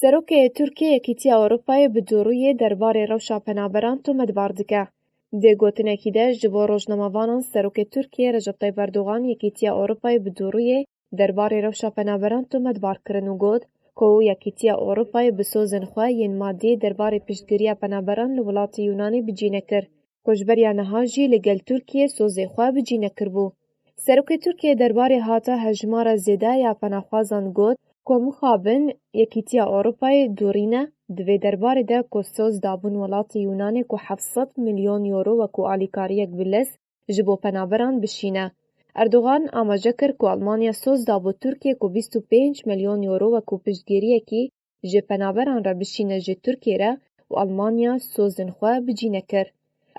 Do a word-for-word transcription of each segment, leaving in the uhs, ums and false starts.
Serokê Tirkiyê Yekîtiya Ewropayê bi dûriyê derbarê rewşa penaberan tometbar dike. Di gotinekî de ji bo rojnamevanan Serokê Tirkiyê Recep Tayyip Erdogan Yekîtiya Ewropayê bi dûriyê derbarê rewşa penaberan tometbar kirin û got ku Yekîtiya Ewropayê bi sozên xwe yên madî derbarê piştgiriya penaberan li welatê Yunanê bi cî nekir. Koçberiya niha jî li gel Tirkiyê sozê xwe bi cî nekiribû. Serokê Tirkiyê derbarê hata hejmara zêde ya penaxwazan got ku mixabin Yekîtiya Ewropayê dûrîne, di vê derbarê de ku soz dabûn welatê Yunanê ku heft sed milyon euro wekû alîkariyek bi lez ji bo penaberan bişîne. Erdogan amaje kir ku Almanya soz dabû Tirkiyê ku bîst û pênc milyon euro wekû piştgiriyekî ji penaberan re bişîne ji Tirkiyê re û Almanya sozên xwe bi cî nekir.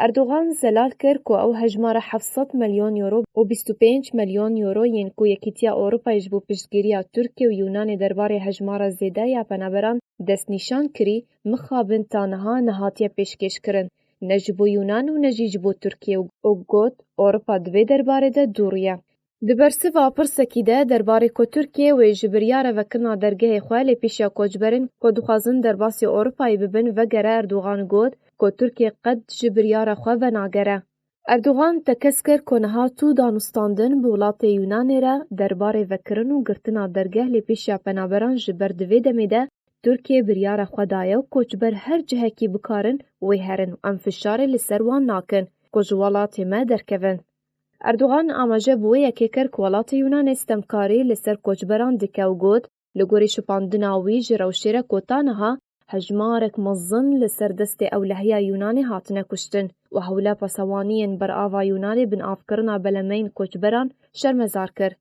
Erdogan zelal kir ku ew hejmara heft sed milyon euro û bîst û pênc milyon euro yên ku Yekîtiya Ewropayê ji bo piştgiriya Tirkiye û Yunanê derbarê hejmara zêde ya penaberan destnîşan kirî, mixabin ta niha nehatiye pêşkêşkirin, ne ji bo Yunan û ne jî ji bo Tirkiye û got, Ewropa di vê derbarê de dûriye. Di bersiva pirsekî de derbarê ku Tirkiye wê ji biryara vekirina dergehê xwe lê pêşiya koçberên ku dixwazin derbasî Ewropayê bibin vegere, Erdogan got ku Tirkiye qet ji biryara xwe venagere. Erdogan tekez kir ku niha tu danûstandin bi welatê Yunanê re derbarê vekirin û girtina dergeh lê pêşiya penaberan ji ber di vê demê de Tirkiye biryara xwe daye û koçber her cihekî bikarin wê herin û em fişarê li ser wan nakin ku ji welatê me derkevin. Erdogan amaje bi wê yekê kir ku welatê Yunanê stemkarî li ser koçberan dike û got, li gorî şopandina wî ji rewşê re ku ta niha hejmarek mezin li ser destê ewlehiya Yunanê hatine kuştin û hewla pasewaniyên berava Yunanê binavkirina belemeyên koçberan şermezar kir.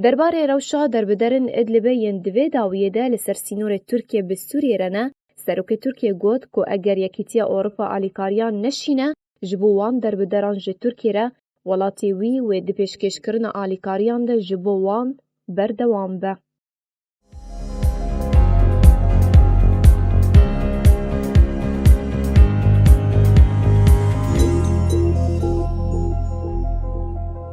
Derbarê rewşa derbiderên Idlibê yên di vê dawiyê de li ser sînorê Tirkiye bi Sûriyê re ne, Serokê Tirkiye got ku eger Yekîtiya Ewropa alîkariyan neşîne ji bo wan derbideran ji Tirkiye re, welatê wî wê di pêşkêşkirina alîkariyan de ji bo wan berdewam be.